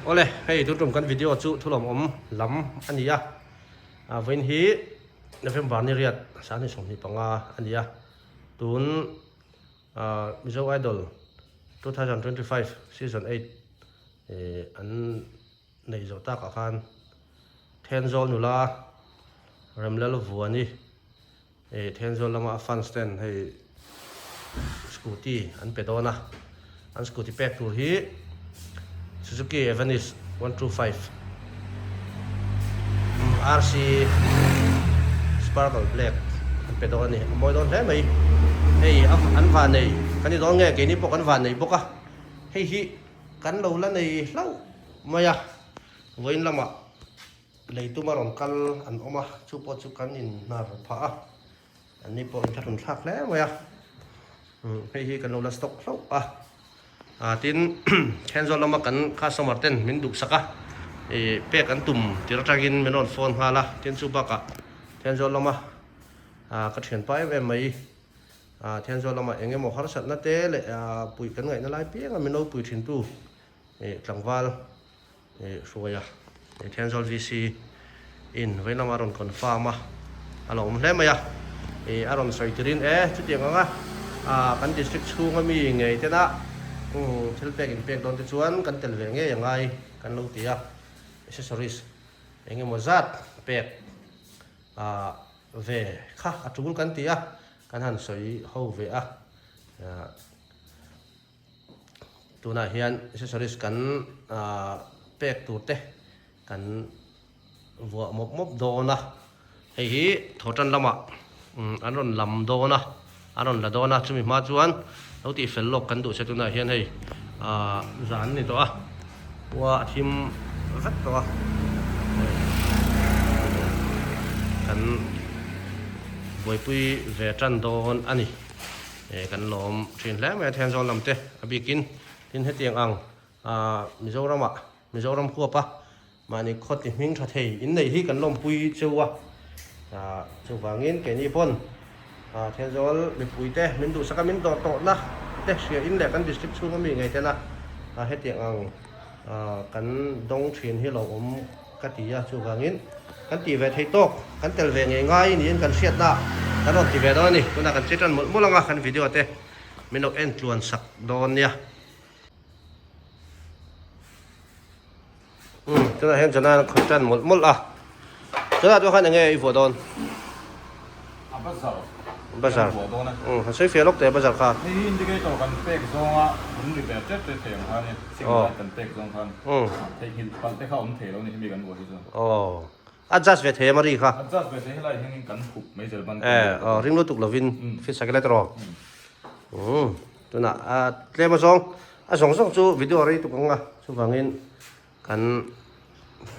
Awle, hei tun tum kan video chu thulawm awm lam a ni a, vawiin hi November ni riat 2025 a ni a, tun Mizo Idol 2025 Season 8 an neih zawh takah khan Thenzawl nula Remlal Vuani Thenzawl lama a fans ten hei scooty an pe dawn a, an scooty pek tur hi Suzuki Avenis 125 RC Sparkle Black an pe dawn a ni, a mawi dawn hle mai. Hei an van nei kan ni dawn nge keini pawh kan van nei bawk a, hei hi kan lo la nei hlauh mai a, vawiin lamah lei tuma rawn kal an awm a, chu pawh chu kan inhnar phah a, an ni pawh inthlahrun thlak hle mai a, hei hi kan lo la stock hlauh a, ah tin Thenzawl lama kan customer ten min duhsak a, ih pek an tum tir atangin min rawn phone nghal a, tin chu bakah Thenzawl lama ah ka thianpa em em mai. Thenzawl lamah eng emaw harsatna te leh puih kan ngaihna lai pianga min lo pui thintu tlangval hruaia Thenzawl VC in vei lama rawn confirm a, a lo awm hle mai a, a rawn sawi tirin e chutiang anga kan district chhunga mi ngei tena thil pek inpek dawn te chuan kan tel ve ngei angai kan lo ti a, accessories eng emaw zat pek Ve kha a tul kan ti a, kan han sawi ho ve a, tunah hian accessories kan pek tur te kan vuah mawp mawp dawn a, hei hi thawhtan lamah an rawn lam dawn a, an rawn la dawn a, chumi hma chuan lo tih fel lawk kan duh che tunah hian hei zan ni tawh a. Khua a thim vek tawh a, kan buaipui ve tan dawn a ni. Kan lawm thin hle mai a Thenzawl lam te a bikin tin hetiang ang Mizoramah Mizoram huapa Mahni khaw ti hming tha thei in nei hi kan lawmpui cheu a, chuvangin keini pawn Thenzawl mipui te min duhsak a min dawr tawhna te hria in leh kan district chhunga mi ngei tena hetiang ang kan dawng thin hi lo awm ka ti a, chuvangin kan tih ve thei tawk kan tel ve ngei ngai niin kan hriatna kan rawn ti ve dawn a ni. Tunah kan che tan mawlh mawlh ang a, kan video te min lo en tluan sak dawn nia. Umm tunah hian Jonah an khawih tan mawlh mawlh a Jonah chu khan enge i vuah dawn? A bazar Bazar kan vuah dawn a. Umm han sawi fiah lawk teh bazar kha. Hei hi indicator kan pek zawnga kan ri ve tep tep thei ang khan e signal light kan pek zawng khan theihnghilh palh te kha awm thei lo ni hemi kan vuah hi chuan. Aw adjust ve thei em a ri kha? Adjust ve thei helai hianin kan hup mai zel ban Eh aw ring lutuk lovin fit sak ila tiraw? Umm tunah a tlem a zawng a zawng zawng chu video rei tuk ang a chuvangin kan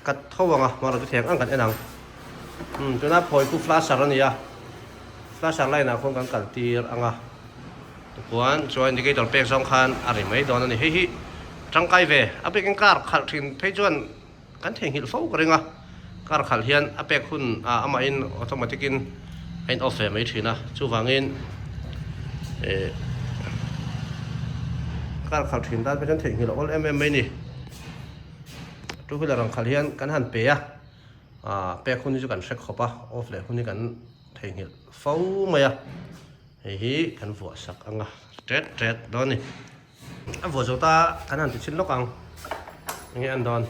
cut tho ang a hmar chu thleng ang kan en ang umm tuna phawi khu flasher a ni a flasher line ah khuan kan kal tir ang a tichuan chuan indicator pek zawng khan a ri mai dawn a ni hei hi tangkai ve a bikin car khalh thin phei chuan Kan theihnghilh fo ka ring a, car khalh hian a pek hun ah amahin automatic in a in off ve mai thin a, chuvangin eh car khalh thin tan pawh chuan theihnghilh a awl em em mai a ni. Two wheeler ang khalh hian kan han pe a, ah pek hun hi chu kan hre khawp a, off leh hun hi kan theihnghilh fo mai a, hei hi kan vuah sak ang a, tet tet dawn a ni. A vuah zo ta kan han ti chhin lawk ang enge an dawn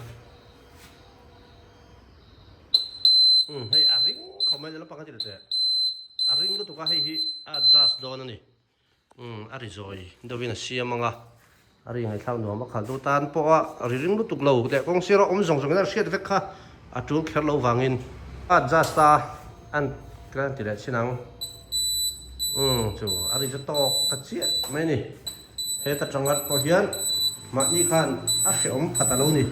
um hei a ring khawp mai lampang a ti teh a ring lutuk a hei hi a adjust dawn a ni um a ri zawi deuhin a siam ang a a ri ngaihthlak nuam a khalh tu tan pawh a ri ring lutuk lo leh kawng sira awm zawng zawng in a hriat vek kha a tul kher lo vangin a adjust a an kan ti leh chhin ang um chu a ri chu tawk ta chiah mai a ni. Heta tangat pawh hian mahni khan a hrehawm phat a lo ni.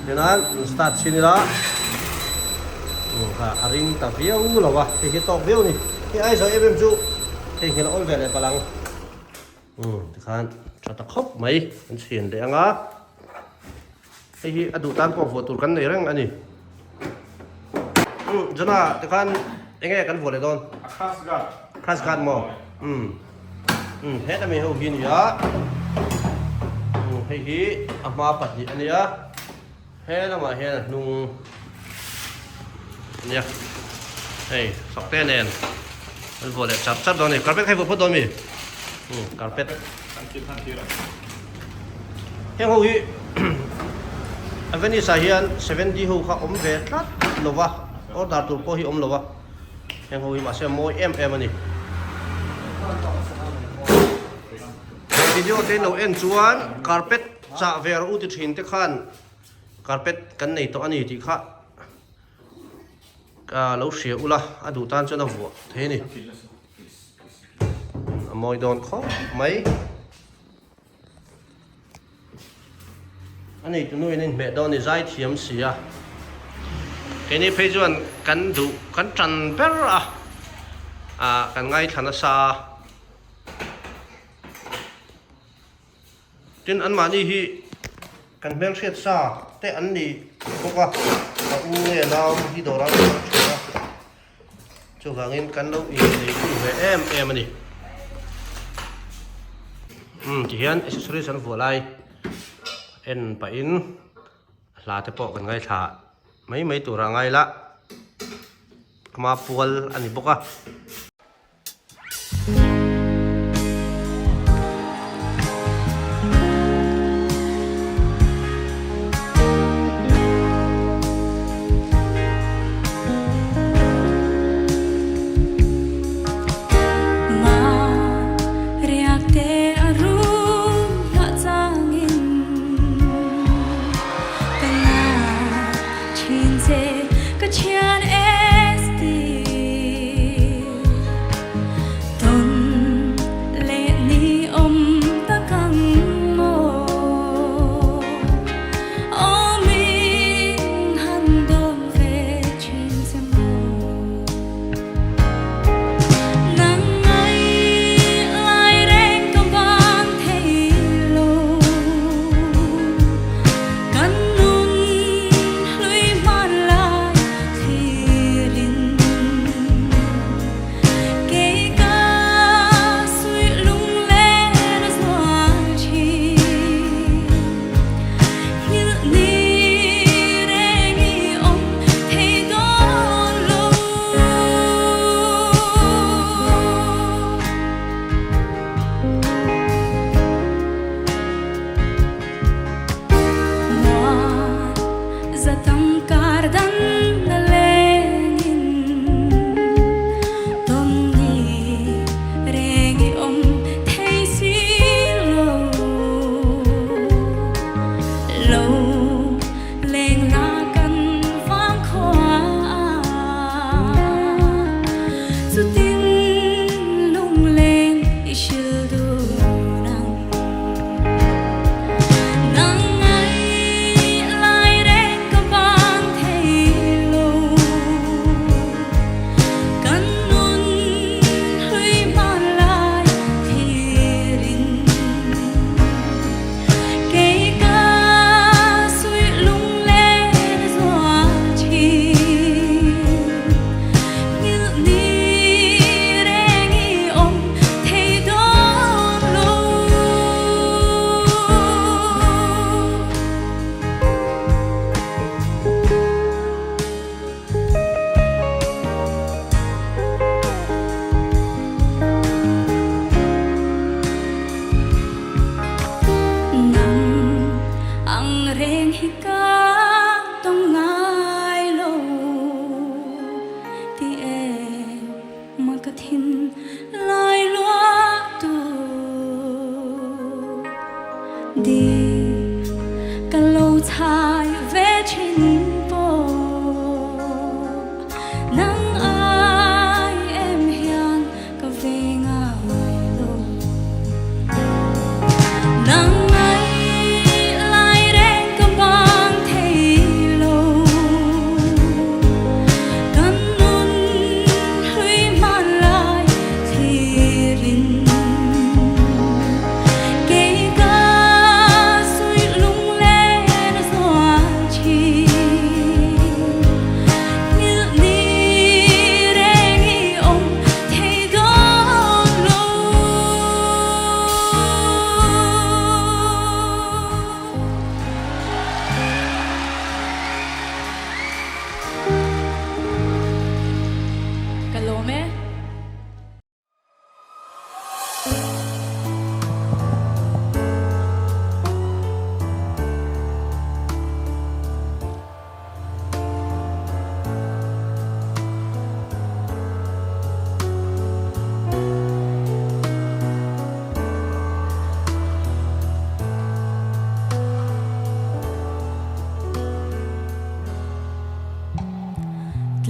Tichuan start chhin ila kha a ring ta viau lo a, hei hi tawk viau a ni. Hei ai zawh em em chu hei nghilh a awl ve leh palh ang. Tikhan tha ta khawp mai an chhin leh ang a, hei hi a duh tan pawh vuah tur kan nei reng a ni. Jona tikhan enge kan vuah leh dawn? A crash guard. Crash guard maw? Umm heta mi ho hi a ni a, hei hi a hma pahnih a nia. He lamah hian a hnung nia hei fakte nen an vuah leh char char dawn a ni carpet kha i vuah phawt dawn mi umm carpet heng ho hi Avenis ah hian 7D ho kha awm ve tlat lo va order tur pawh hi awm lo va heng ho hi mahse a mawi em em a ni. He video te in lo en chuan carpet chah ve rawh u ti thin te khan carpet kan nei tawh a ni tih kha ka lo hria ula a duh tan chuan a vuah thei a ni a mawi dawn khawp mai a nei tunu in a inhmeh dawn a ni zai thiam si a keini phei chuan kan duh kan tan ber a ah kan ngaithla nasa a. Tin anmahni hi kan hmelhriat sa te an ni bawk a, a u nge nau hi dawrah an awm thin a, chuvangin kan lo innei ve em em a ni. Umm tihian accessories an vuah lai en pahin hla te pawh kan ngaithla mai mai turah a ngai la, ama pual a ni bawk a.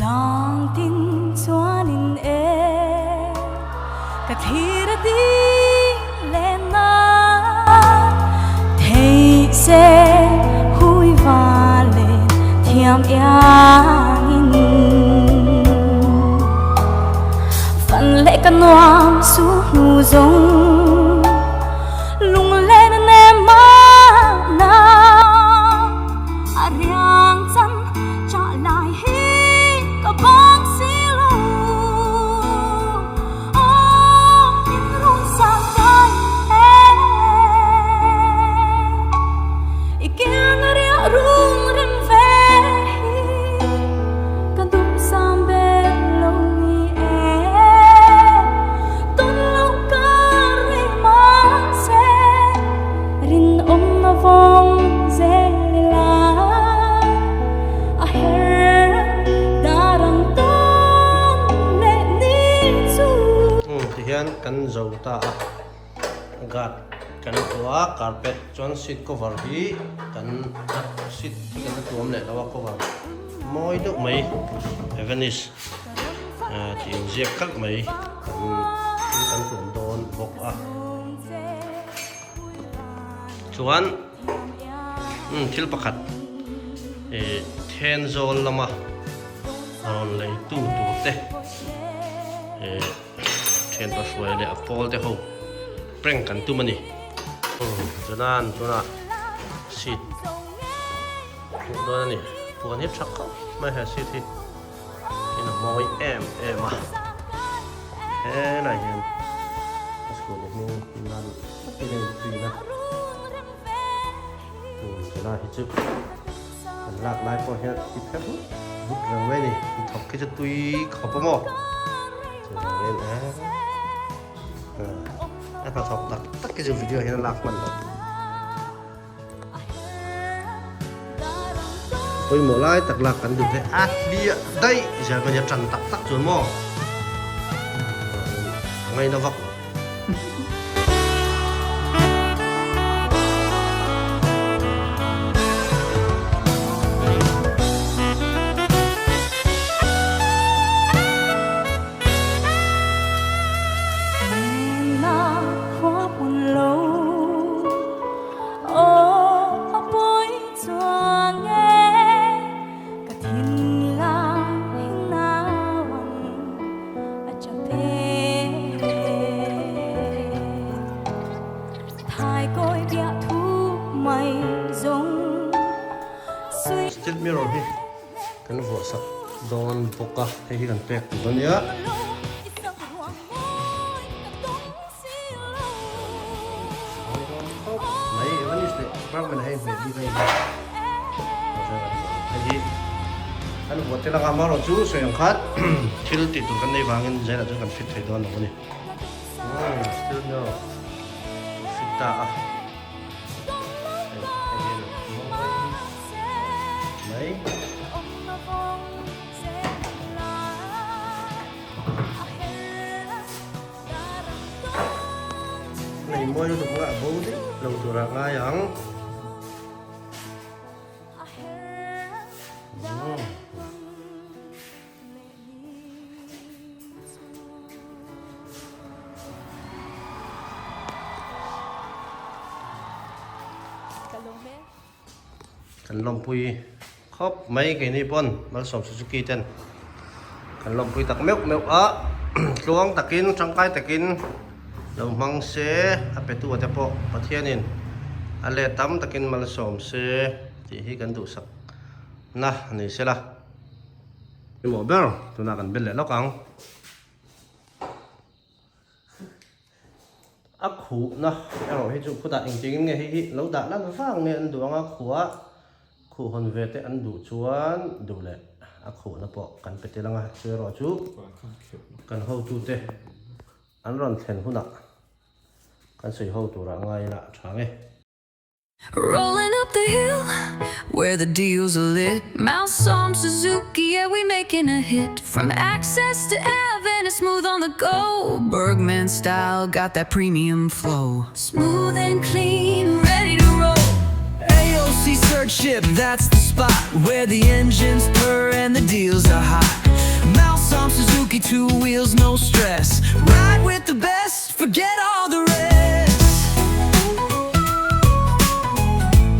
Tlang tin chuanin e ka thlir a ding len a, theih se hui va len thiam iangin. Fan leh ka nuam su hnu zawng lunglen a nem mahna. A riang chan chah lai hi ka bang si lo. Aw in rung sang kai e. I kiang a riah rung rem ve hi ka duh sam ber lo ni e. Tawn loh ka rei mahse rinawmna vawng zel ila a her dar ang tawn leh ni chu. Umm tihian kan zo ta a guard kan tuah a carpet chuan seat cover hi kan seat hi kan la tuam leh lo a cover mawi deuh mai Evanis tih inziak kalh mai kan kan tuam dawn bawk a. Chuan thil pakhat ih Thenzawl lama rawn lei tu tur te ih thianpa hruai leh a pawl te ho prank kan tum a ni. Chuan tunah seat hmuh dawn a ni. Puan hi tha khawp mai he seat hi. In a mawi em em a helai hian a chhun hming lan takin a inprint a tunah hi chu kan lak lai pawh hian a ti phe vut vut reng mai a ni thawk khi chu tui khawp a maw chuvangin a hnathawk tak tak hi chu video hian a lak hman loh. Pawimawh lai tak lak kan duh hle a hliah daih zel mai a tan tak tak chuan maw a ngaina vak lo. Aw a pawi chuang e ka thinlai hi nau ang a chap e. Thai kawi biah thu mai zawng sui. Steel mirror hi kan vuah sak dawn bawk a, hei hi kan pek tur a nia. Mai Evanis leh Bergman hei hmeh bik a inha hei hi kan vuah tel anga amaherawh chu sawi ang khan thil tih tur kan nei vangin zailah chuan kan fit thei dawn lo a ni still no fit ta a hei hi mai Nei mawi lutuk nga a bo daih lo turah ngai ang. Kan lawmpui khawp mai keini pawn Malsawm Suzuki ten kan lawmpui tak meuh meuh a tluang takin tangkai takin lo hmang se a petu te pawh Pathianin a let tam takin malsawm se tih hi kan duhsak na ni sela. Pawimawh ber tunah kan bel leh lawk ang. A khuhna erawh hi chu khutah engtiangin nge hei hi lo dah lan vang nge an duh ang a, khuah khuh hawn ve te an duh chuan duh leh a khuhna pawh kan pe tel ang a, chu erawh chu kan hotute an rawn thlen hunah kan sawi ho turah ngai ila a tha nge. Rolling up the hill where the deals are lit Malsawm Suzuki yeah we making a hit From access to Avan it's smooth on the go Bergman style got that premium flow Smooth and clean ready to roll AOC. Serchhip, that's the spot where the engines purr and the deals are hot. Malsawm Suzuki, two wheels, no stress. Ride with the best, forget all the rest.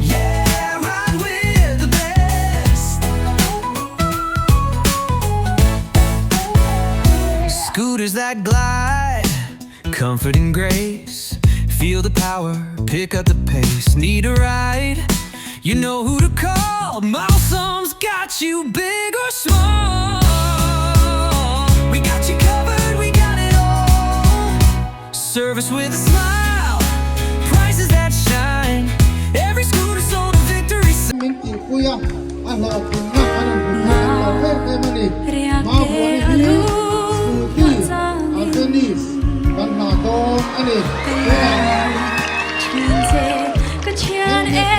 Yeah, ride with the best. Scooters that glide, comfort and grace. Feel the power, pick up the pace. Need a ride? You know who to call. Malsawm's got you big or small. We got you covered, we got it all. Service with a smile, prices that shine. Every scooter sold a victory sign. Min tihpui a, a hlawhtlinna an rawn hmu thei kan lawm em em a ni. Mavuani hi Scooty Avenis kan hna dawn a ni. Tunah.